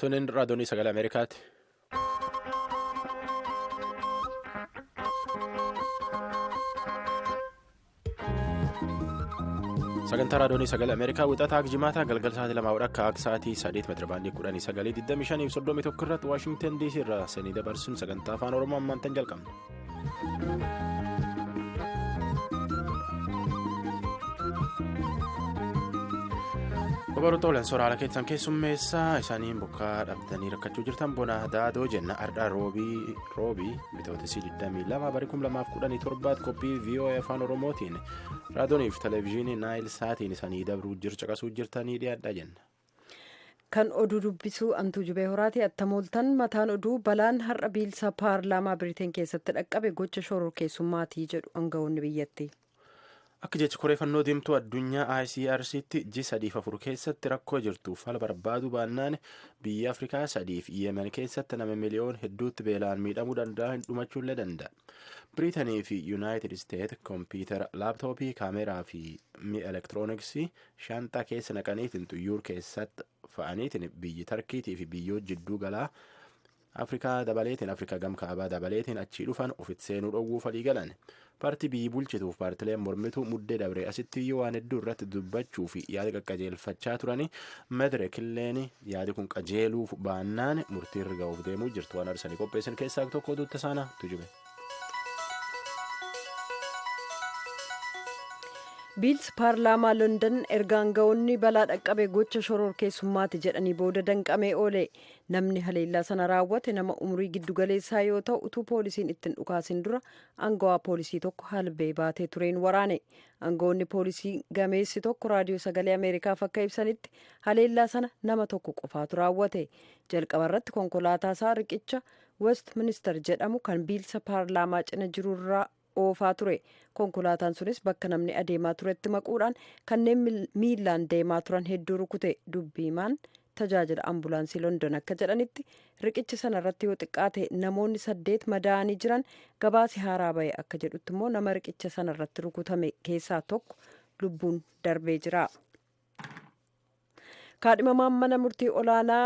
Tunin raadiyoonii sagalee Ameerikaati. Sagantaa raadiyoonii sagalee Ameerikaa wixataa Jimaataa galgala sa'aatii 2 akka sa'aatii 8 meetira baandii 19 25 fi 31 irratti Waashingtan DC irraa sanii dabarsuun sagantaa afaan Oromoo ammaan tan jalqabne. Obaruuta olan sooraalaa keessan keessummeessaa isaaniin bokkaa dhabdanii rakkachuu jirtan bona daadoo jenna ardhaa roobii bitootessi 22 barii 2017 qophii VOA afaan oromootiin raadiyooniif televezyiinii naayil saatiin isaanii dabruu caqasuu jirtanii dhiyaadhaa jenna. Kan oduu dubbisuu Antuu Jubee Horaati attamooltan mataan oduu balaan har'a biilsa paarlaamaa Biriteen keessatti dhaqqabe gocha shororkeessummaatii jedhu aangawoonni biyyattii. Akka jecha koreeffannoo diimtuu addunyaa ICRC'tti G3-4 keessatti rakkoo jirtuuf haala barbaaduu baannaan biyya Afrikaa sadiif Yemen keessatti nama miliyoon hedduutti beelaan miidhamuu danda'a hin dhumachuullee danda'a. Biriitanii fi Yuunaayitid Isteet kompiitara, laaptooppii, kaameraa fi mi'a elektirooniksii shaanxaa keessa naqaniitiin xuyyuur keessatti fa'aniitiin biyyi Tarkiitii fi biyyoota jidduu galaa Afrikaa dabaleetiin Afrikaa gam kaabaa dabaleetiin achii dhufan ofitti seenuu dhowwuu falii galan. Paartii biyyi bulchituuf paartileen mormituu muddee dabree asitti iyyuu waan hedduu irratti dubbachuu fi yaada qaqqajeelfachaa turanii madirakilleen yaadi kun qajeeluuf baannaan murtii irra ga'uuf deemuu jirtu waan arsanii qopheessan keessaa tokko oduutti saana tujube. Biilsi paarlaamaa London erga aangawoonni balaa dhaqqabe gocha shororkeessummaati jedhanii booda danqamee oole. Namni haleellaa sana raawwate nama umurii giddugaleessaa yoo ta'u utuu poolisiin ittiin dhukaasin dura aangawaa poolisii tokko halbee baatee tureen waraane. Aangawoonni poolisii gameessi tokko raadiyoo sagalee Ameerikaaf akka ibsanitti haleellaa sana nama tokko qofaatu raawwate. Jalqaba irratti konkolaataa isaa riqicha West Minister jedhamu kan biilsa paarlaamaa cina jirurraa oofaa ture. Konkolaataan sunis bakka namni adeemaa turetti maquudhaan kanneen miillaan deemaa turan hedduu rukute. Dubbiimaan tajaajila ambulaansii London akka jedhanitti riqicha sana irratti yoo xiqqaate namoonni 8 madaa'anii jiran gabaasi haaraa ba'e akka jedhutti immoo nama riqicha sana irratti rukutame keessaa tokko lubbuun darbee jira. Kaadhimamaan mana murtii olaanaa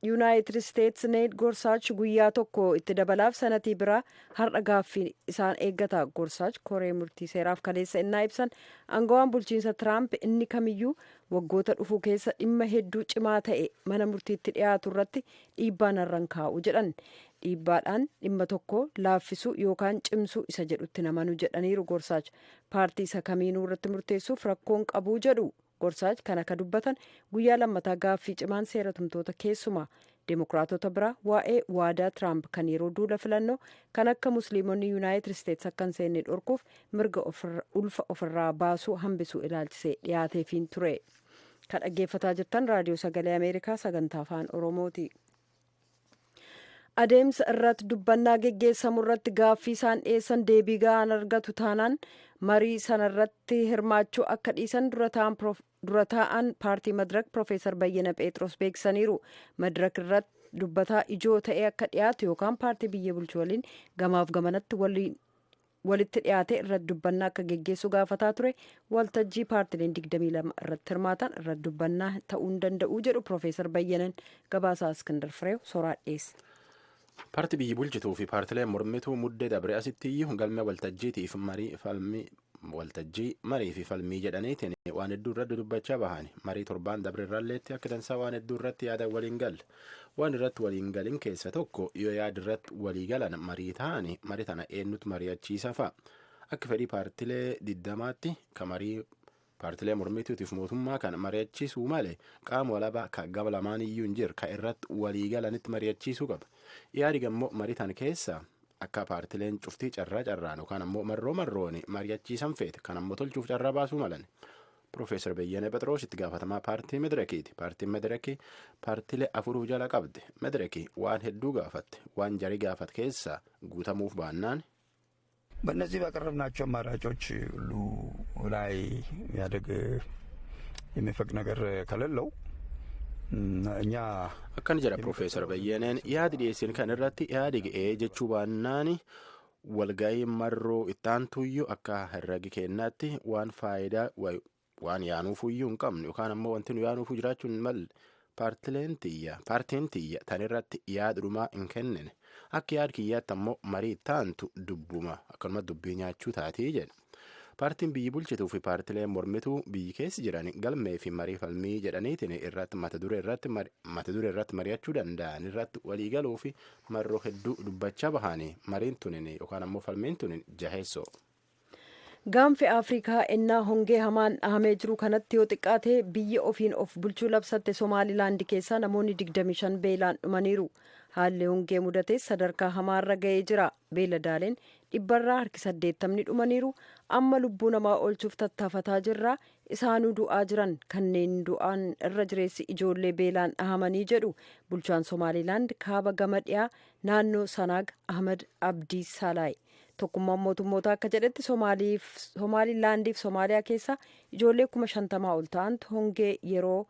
Yuunaayitid Isteets Need Gorsaach guyyaa tokko itti dabalaaf sanatii biraa har'a gaaffii isaan eeggata. Gorsaach koree murtii seeraaf kaleessa innaa ibsan aangawaan bulchiinsa Tiraamp inni kamiyyuu waggoota dhufuu keessa dhimma hedduu cimaa ta'e mana murtiitti dhiyaatu irratti dhiibbaan har'an kaa'u jedhan. Dhiibbaadhaan dhimma tokko laaffisuu yookaan cimsuu isa jedhutti namanu jedhaniiru Gorsaach. Paartii isa kamiinuu irratti murteessuuf rakkoon qabuu jedhu. Gorsaach kan akka dubbatan guyyaa lammataa gaaffii cimaan seera tumtoota keessumaa Dimookiraatota biraa waa'ee waadaa Tiraamp kan yeroo duula filannoo kan akka musliimonni Yuunaayitid Isteets akka hin seenne dhorkuuf mirga ulfa ofirraa baasuu hambisuu ilaalchisee dhiyaateefiin ture. Kan dhaggeeffataa jirtan raadiyoo sagalee Ameerikaa sagantaa afaan Oromooti. Adeemsa irratti dubbannaa geggeessamu irratti gaaffii isaan dhiyeessan deebii ga'aan argatu taanaan marii sana irratti hirmaachuu akka dhiisan dura taa'an paartii Madirak Profeesar Bayyana Pheexiroos beeksisaniiru. Madirak irratti dubbataa ijoo ta'ee akka dhiyaatu yookaan paartii biyya bulchu waliin gamaaf gamanatti walitti dhiyaate irratti dubbannaa akka geggeessu gaafataa ture. Waltajjii paartileen 22 irratti hirmaatan irratti dubbannaa ta'uu hin danda'u jedhu Profeesar Bayyanan. Gabaasaa Iskindar Fireew soraa dhiyeesse. Paartii biyyi bulchituu fi paartileen mormituu muddee dabree asitti iyyuu galmee waltajjiitiif marii falmii waltajjii marii fi falmii jedhaniitiin waan hedduu irratti dubbachaa bahan marii torbaan dabreerralleetti akka dansaa waan hedduu irratti yaada waliin galle waan irratti waliin galin keessa tokko yoo yaada irratti walii galan marii ta'ani marii tana eenyutu mari'achiisa fa'a akka fedhii paartilee 20tti ka marii paartilee mormituutiif mootummaa kan mari'achiisuu malee qaama walabaa ka gama lamaan iyyuu hin jiru ka irratti walii galanitti mari'achiisuu qaba. Yaadi gammoo marii tan keessa akka paartileen cuftii carraa carraan yookaan ammoo marroo marroon mari'achiisan feete kan ammoo tolchuuf carraa baasuu malan. Profeesar Beyyenee Phexroos itti gaafatamaa paartii Madirekiiti. Paartiin Madirekii paartilee afuruu jala qabdi. Madirekii waan hedduu gaafatte waan jarii gaafate keessaa guutamuuf baannaan. በእነዚህ ባቀረብናቸው አማራጮች ሁሉ ላይ ያደግ የሚፈቅ ነገር ከሌለው እኛ akkana jedha Profeesar Bayyeneen yaadi dhiyeessin kan irratti yaadi ga'ee jechuu baannaan walga'ii marroo ittaantuyyuu akka herregi kennaatti waan faayidaa waan yaanuufuyyuu hin qabnu yookaan ammoo wanti nu yaanuufuu jiraachuu hin malle Paartiin tiyya tan irratti yaada dhumaa hin kennine. Akka yaada kiyyaatti ammoo marii taantu dubbuma akkanuma dubbii nyaachuu taatii jedhe. Paartiin biyyi bulchituu fi paartileen mormituu biyyi keessa jiran galmee fi marii falmii jedhaniitiin irratti mata duree irratti mari'achuu danda'an irratti waliigaluu fi marroo hedduu dubbachaa bahanii mariin tunin yookaan ammoo falmiin tunin jaheessoo. Gaanfi Afrikaa ennaa hongee hamaan dhahamee jiru kanatti yoo xiqqaate biyya ofiin of bulchuu labsatte Somaalilaand keessaa namoonni 25 beelaan dhumaniiru. Haalli hongee mudates sadarkaa hamaarra ga'ee jira. Beeladaaleen dhibbarraa harki 80 dhumaniiru. Amma lubbuu namaa oolchuuf tattaafataa jirra. Isaanuu du'aa jiran kanneen du'aan irra jireessi ijoollee beelaan dhahamanii jedhu bulchaan Somaalilaand kaaba gama dhiyaa naannoo Sanaag Ahmad Abdii Salaay. Tokkummaan mootummoota akka jedhetti Somaalilaandiif Somaaliyaa keessa ijoollee 50,000 ol ta'antu hongee yeroo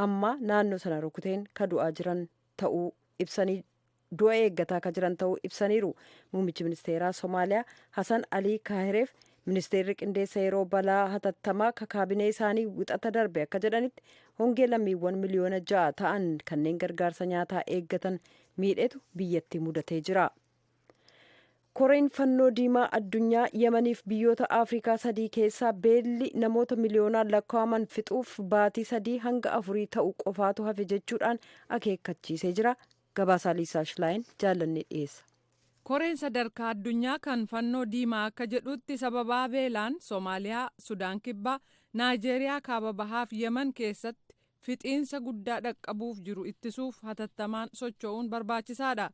ammaa naannoo sana rukuteen ka du'aa jiran ta'uu ibsanii du'a eeggataa ka jiran ta'uu ibsaniiru. Muummichi ministeeraa Somaaliyaa Hasan Alii Kaahireef ministeerri qindeessa yeroo balaa hatattamaa ka kaabinee isaanii wixata darbe akka jedhanitti hongee lammiiwwan 6 miliyoona ta'an kanneen gargaarsa nyaataa eeggatan miidhetu biyyattii mudatee jira. Koreen fannoo diimaa addunyaa Yemaniif biyyoota Afrikaa sadii keessaa beelli namoota miliyoonaan lakkaa'aman fixuuf baatii 3 hanga 4 ta'u qofaatu hafe jechuudhaan akeekkachiisee jira. Gabaasaa Liisaa Shilaayin jaallanne dhiyeessa. Koreen sadarkaa addunyaa kan fannoo diimaa akka jedhutti sababaa beelaan Soomaaliyaa, Sudaan Kibbaa, Naayijeeriyaa kaaba bahaaf Yemen keessatti fixiinsa guddaa dhaqqabuuf jiru ittisuuf hatattamaan socho'uun barbaachisaadha.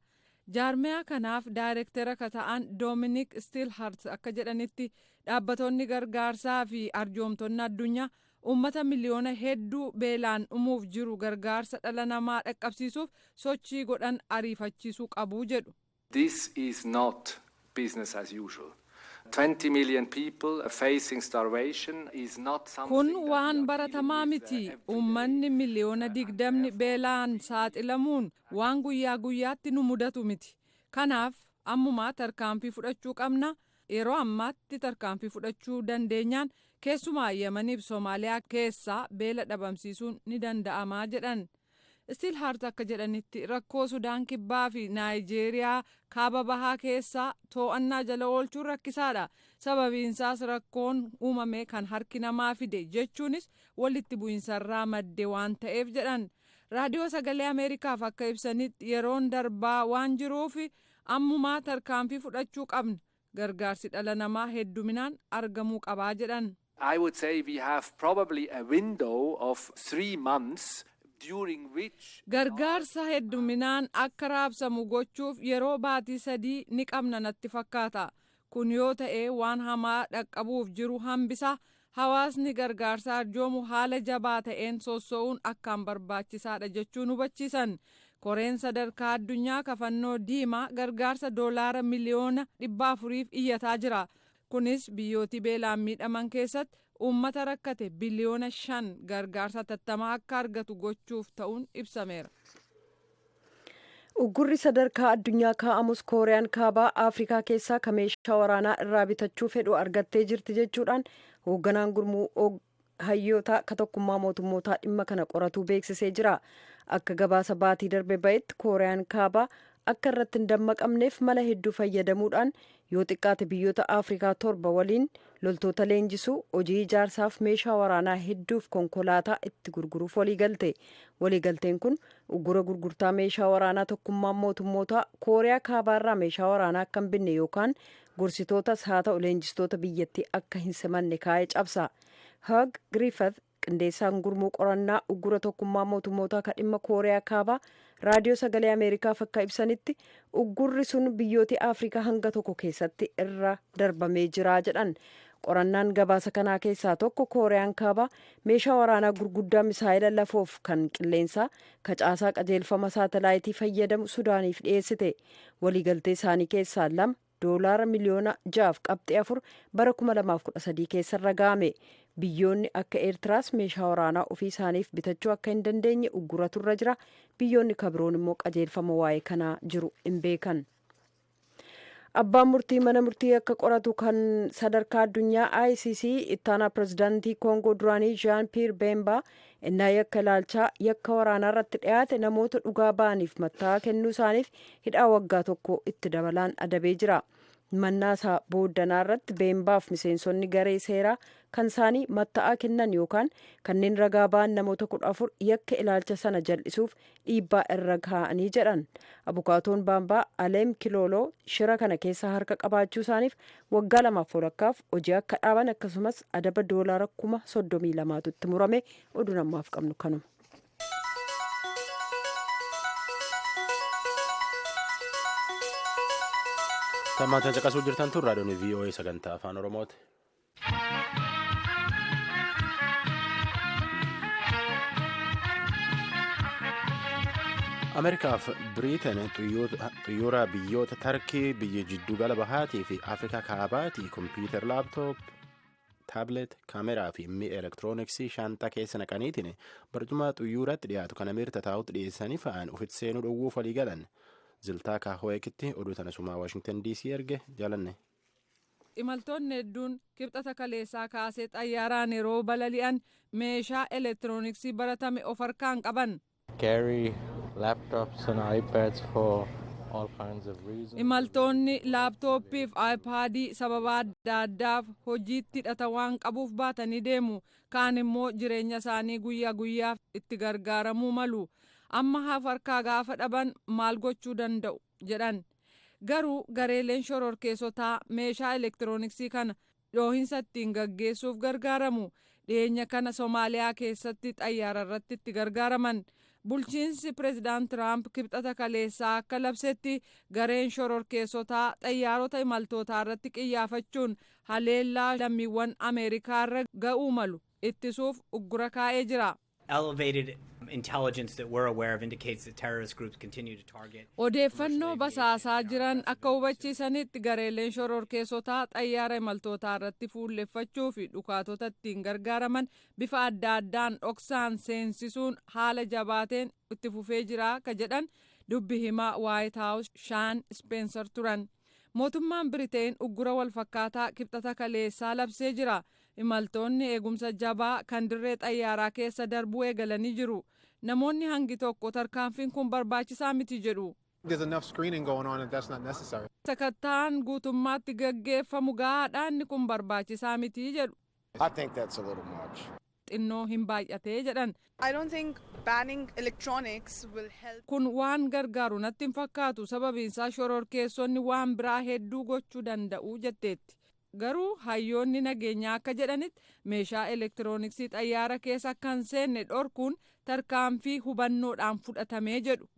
Jaarmiyaa kanaaf daayirektera ka ta'an Doominik Stiilhart akka jedhanitti, dhaabbattoonni gargaarsaa fi arjoomtonni addunyaa uummata miliyoona hedduu beelaan dhumuuf jiru gargaarsa dhala namaa dhaqqabsiisuuf sochii godhan ariifachiisuu qabu jedhu. This is not business as usual. 20 million people facing starvation is not something. Kun waan baratamaa miti. Uummanni 20 miliyoona beelaan saaxilamuun waan guyyaa guyyaatti nu mudatu miti. Kanaaf ammumaa tarkaanfii fudhachuu qabna. Yeroo ammaatti tarkaanfii fudhachuu dandeenyaan keessumaa Yemaniif Soomaaliyaa keessaa beela dhabamsiisuun ni danda'amaa jedhan. Stiilhaart akka jedhanitti, rakkoo Sudaan Kibbaa fi Naayijeeriyaa kaaba bahaa keessaa to'annaa jala oolchuun rakkisaadha. Sababiinsaas rakkoon uumame kan harki namaa fide, jechuunis walitti bu'insarraa madde waan ta'eef jedhan. Raadiyoo Sagalee Ameerikaaf akka ibsanitti, yeroon darbaa waan jiruuf ammumaa tarkaanfii fudhachuu qabna. Gargaarsi dhala namaa hedduminaan argamuu qabaa jedhan. I would say we have probably a window of 3 months. Gargaarsa hedduminaan akka raabsamu gochuuf yeroo baatii 3 ni qabna natti fakkaata. Kun yoo ta'e waan hamaa dhaqqabuuf jiru hambisa. Hawaasni gargaarsa arjoomu haala jabaa ta'een sosso'uun akkaan barbaachisaadha jechuun hubachiisan. Koreen sadarkaa addunyaa ka fannoo diimaa gargaarsa doolaara 400 miliyoona iyyataa jira. Kunis biyyootii beelaan miidhaman keessatti uummata rakkate 5 biliyoona gargaarsa hatattamaa akka argatu gochuuf ta'uun ibsameera. Uggurri sadarkaa addunyaa kaa'amus Kooriyaan Kaabaa Afrikaa keessaa ka meeshaa waraanaa irraa bitachuu fedhu argattee jirti jechuudhaan hoogganaan gurmuu hayyoota ka tokkummaa mootummootaa dhimma kana qoratu beeksisee jira. Akka gabaasa baatii darbe ba'etti, Kooriyaan Kaabaa akka irratti hin dammaqamneef mala hedduu fayyadamuudhaan yoo xiqqaate biyyoota Afrikaa torba waliin loltoota leenjisuu, hojii ijaarsaaf meeshaa waraanaa hedduuf konkolaataa itti gurguruuf waliigalte. Waliigalteen kun uggura gurgurtaa meeshaa waraanaa tokkummaan mootummootaa Kooriyaa Kaabaarraa meeshaa waraanaa akka hin binne yookaan gorsitootas haa ta'u leenjistoota biyyattii akka hin simanne kaa'ee cabsa. Hug Griffith, qindeessaan gurmuu qorannaa uggura tokkummaa mootummootaa ka dhimma Kooriyaa Kaabaa, Raadiyoo Sagalee Ameerikaaf akka ibsanitti, uggurri sun biyyoota Afrikaa hanga tokko keessatti irra darbamee jira jedhan. Qorannaan gabaasa kanaa keessaa tokko Kooriyaan Kaabaa meeshaa waraanaa gurguddaa misaayila lafoof kan qilleensaa kacaasaa qajeelfama saatalaayitii fayyadamu Sudaaniif dhiyeessite. Waliigaltee isaanii keessaa lama doolaara 6.4 miliyoona bara 2013 keessa irra ga'ame. Biyyoonni akka Eertiraas meeshaa waraanaa ofii isaaniif bitachuu akka hin dandeenye ugguratu irra jira. Biyyoonni kabiroon immoo qajeelfama waa'ee kanaa jiru hin beekan. Abbaan murtii mana murtii akka qoratu kan sadarkaa addunyaa ICC ittaanaa pirezidaantii Koongoo duraanii Jean Pierre Bemba innaa yakka ilaalchaa yakka waraanaa irratti dhiyaate namoota dhugaa ba'aniif matta'aa kennuu isaaniif hidhaa waggaa 1 itti dabalaan adabee jira. Mannaasaa booddanaa irratti Beembaaf miseensonni garee seeraa kan isaanii matta'aa kennan yookaan kanneen ragaa ba'an namoota 14 yakka ilaalcha sana jal'isuuf dhiibbaa irra kaa'anii jedhan. Abukaatoon Baambaa Aleem Kilooloo shira kana keessa harka qabaachuu isaaniif waggaa 2.5 hojii akka dhaaban akkasumas adaba doolaara 32,000 itti murame. Oduun ammaaf qabnu kanuma. Tammaantan caqasuu jirtan tun raadiyoon VOA sagantaa afaan Oromooti. Ameerikaaf Biriitan xiyyoora biyyoota Tarkii biyya jiddugala bahaatii fi Afrikaa kaabaatii kompiitar laaptoop taabileet kaameraa fi mi'a elektirooniksii shaanxaa keessa naqaniitiin barcuma xiyyooratti dhiyaatu kan Ameerika taa'utti dhiyeessanii fa'aan ofitti seenuu dhowwuuf walii galan. Ziltaa Kaahoekitti oduu tana sumaa Waashingtan DC erge jaalanne. Imaltoonni hedduun kibxata kaleessaa kaasee xayyaaraan yeroo balali'an meeshaa elektirooniksii baratame of harkaan qaban. Imaltoonni laaptooppii fi aayipaadii sababa adda addaaf hojiitti hidhata waan qabuuf baatanii deemu. Kaan immoo jireenya isaanii guyyaa guyyaaf itti gargaaramuu malu. Amma harkaa gaafa dhaban maal gochuu danda'u jedhan. Garuu gareeleen shororkeessotaa meeshaa elektirooniksii kana dhoohinsa ittiin gaggeessuuf gargaaramu. Dhiyeenya kana Somaaliyaa keessatti xayyaara irratti itti gargaaraman. Bulchiinsi pireezidaant Tiraamp kibxata kaleessaa akka labsetti gareen shororkeessotaa xayyaarota imaltootaa irratti qiyyaafachuun haleellaa lammiiwwan Ameerikaa irra ga'uu malu ittisuuf uggura kaa'ee jira. Odeeffannoo basaasaa jiran akka hubachiisanitti gareeleen shororkeessotaa xayyaara imaltootaa irratti fuulleffachuu fi dhukaatota ittiin gargaaraman bifa adda addaan dhoksaan seensisuun haala jabaateen itti fufee jira ka jedhan dubbi himaa Waayit Haawus Shaan Ispeensar turan. Mootummaan Biriteen uggura walfakkaataa kibxata kaleessaa labsee jira. Imaltoonni eegumsa jabaa kan dirree xayyaaraa keessa darbuu eegalanii jiru. Namoonni hangi tokko tarkaanfiin kun barbaachisaa miti jedhu. Sakattaan guutummaatti gaggeeffamu gahaadha, inni kun barbaachisaa miti jedhu. Xinnoo hin baay'atee jedhan. Kun waan gargaaru natti hin fakkaatu, sababiinsaa shororkeessonni waan biraa hedduu gochuu danda'u jetteetti. Garuu hayyoonni nageenyaa akka jedhanitti meeshaa elektirooniksii xayyaara keessa akka hin seenne dhorkuun tarkaanfii hubannoodhaan fudhatamee jedhu.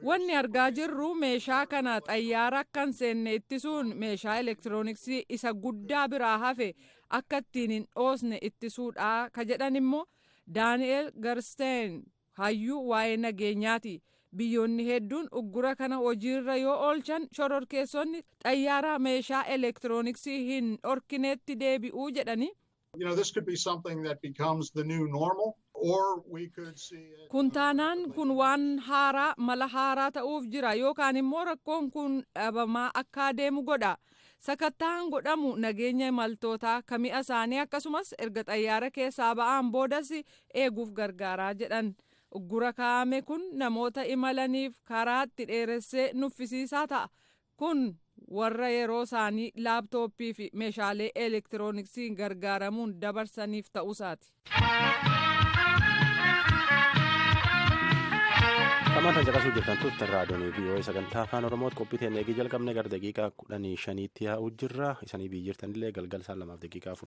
Wanni argaa jirru meeshaa kana xayyaara akka hin seenne ittisuun meeshaa elektirooniksii isa guddaa biraa hafe akka ittiin hin dhoosne ittisuudha ka jedhan immoo Daani'el Garsteen hayyuu waa'ee nageenyaati. Biyyoonni hedduun uggura kana hojiirra yoo oolchan shororkeessonni xayyaara meeshaa elektirooniksii hin dhorkinetti deebi'uu jedhani. Kun taanaan kun waan haaraa mala haaraa ta'uuf jira yookaan immoo rakkoon kun dhabamaa akka adeemu godha. Sakattaan godhamu nageenya imaltootaa ka mi'a isaanii akkasumas erga xayyaara keessaa ba'aan boodas eeguuf gargaaraa jedhan. Uggura kaa'ame kun namoota imalaniif karaatti dheeressee nuffisiisaa ta'a. Kun warra yeroo isaanii laaptooppii fi meeshaalee elektirooniksiin gargaaramuun dabarsaniif ta'uusaati. Tammaantan caqasuu jirtan turtan raadiyoon VOA sagantaa afaan Oromooti. Qophii teenya eegii jalqabne gara daqiiqaa 15tti yaa'uu jirra. Isanii biyyi jirtanillee galgal isaan 2:40.